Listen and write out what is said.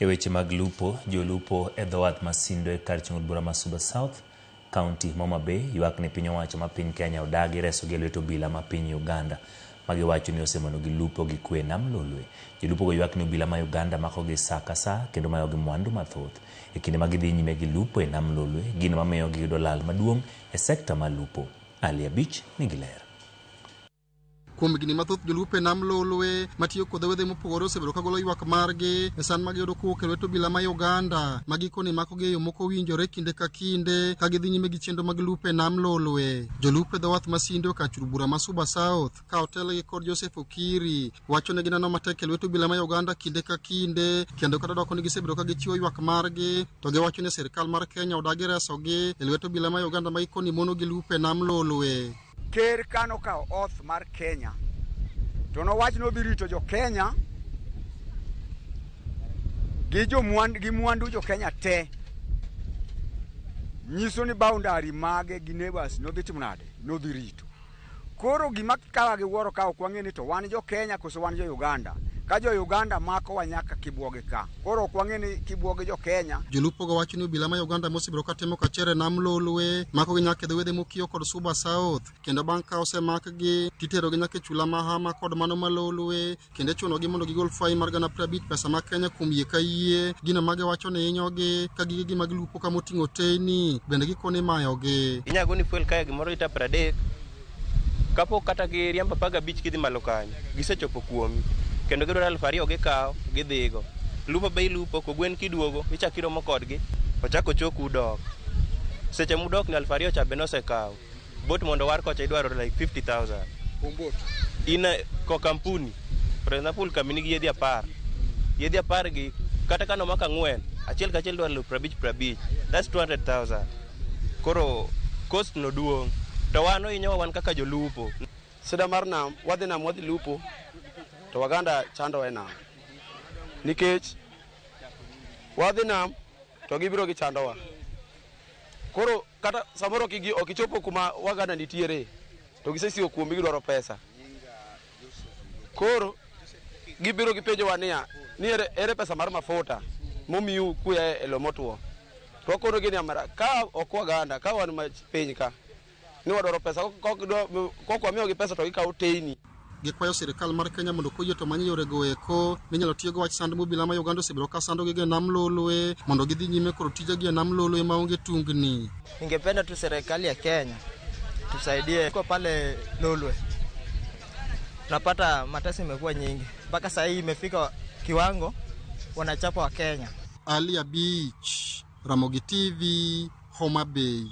E weche mag lupo, jolupo e dho wath ma Sindo e kar chung' od bura ma Suba South, kaunti ma Homa Bay ywak ni piny owacho ma piny Kenya odagi resogi e lwet obila ma piny Uganda ma giwacho ni osemonogi lupo gi kwe e nam Lolwe. Jolupogo ywak ni obila ma Uganda makogi saa ka saa kendo mayogi mwandu mathoth e kinde ma gidhi nyime gi lupo e nam Lolwe, gino mamiyo giyudo lal maduong' e sekta mar lupo. Ali Abich nigi ler. Kuom higni mathoth jolupo e nam Lolwe matiyo kod wedhe mopogore osebedo ka golo ywak margi e san ma giyudo kowuok e lwet obila ma Uganda ma gikone makogi e yo mok owinjore kinde ka kinde ka gidhi nyime gi chenro mag lupo e nam Lolwe. Jolupo e dho wath ma Sindo kar chur bura ma Suba South ka otelgi kod Joseph Okiri wacho ni gineno matek e lwet obila ma Uganda kinde ka kinde kendo kata doko ni gisebedo ka gichiwo ywak margi to giwacho ni sirkal mar Kenya odagi resogi e lwet obila ma Uganda ma gikoni monogi lupo e nam Lolwe. Ker ka nokawo oath mar Kenya to nowach ni odhi rito jo Kenya gi jomwandu gi mwandu jo Kenya te. Nyiso ni boundary mage gi neighbors nodhi timo nade? Nodhi rito. Koro gima kawa gi wuoro ka ok wang'e ni to wan jo Kenya koso wan jo Uganda. Ka jo Uganda makowa nyaka kibuogi ka. Koro ok wang'e ni kibuogi jo Kenya. Jolupo go wacho ni obila ma Uganda mosebedo ka timo kachere e nam Lolwe makogi nyaka e dho wedhe mokiewo kod Suba South kendo bang' ka osemakgi titerogi nyaka e chula ma Hama kod mano ma Lolwe kendo ichunogi mondo gigol fai mar gana 50 pesa ma Kenya kuom yie ka yie. Gino ma giwacho ni hinyogi ka gigegi mag lupo kama oting'o teyni bende gikone imayogi. Inyalo goni fuel kae gimoro lita 30 kapok kata giriembo 15 kidhi malo kanyo gisechopo kuomi kendo gidwaro 2000 gikawo gidhigo. Lupo be ilupo kogwen kiduogo ichako iromo kodgi ochako ochoku udok. Seche mudok ni 2000 cha be nosekaw. Boat mondo owar kocha idwaro like 50,000. Kuom boat? In ko kampuni for example kambi nigi yiedhi 10. Yiedhi 10 gi kata ka nomako ang'wen achiel kachiel dwaro 50,000 50,000 that's 200,000. Koro cost no duong' to wan ohinyowa wan kaka jolupo. Sida mar nam, wadhi nam wadhi lupo to Waganda chandowa e nam nikech wadhi nam to gibiro gichandowa. Koro kata samoro ok ichopo kuma Waganda nitiere to gisesiwo kuomi gidwaro pesa. Koro gibiro gipenjowa niya, ni ere pesa mar mafuta momiu kuya e lo motwo. To wakonogi ni amara ka ok Waganda ka wan piny ka ni wadwaro pesa kok wamiyogi pesa to gikawo teyni. Gikwayo sirkal mar Kenya mondo koyie to many yorego eko minyalo tiyogo wach sand mobila ma Uganda osebedo ka sandogi e nam Lolwe mondo gidhi nyime kod tijegi e nam Lolwe maonge tungni. Ningependa tu serikali ya Kenya tusaidie kwa pale Lolwe. Tunapata mateso imekuwa nyingi mpaka saa hii imefika kiwango wanachapa wa Kenya. Ali Abich, Ramogi TV, Homa Bay.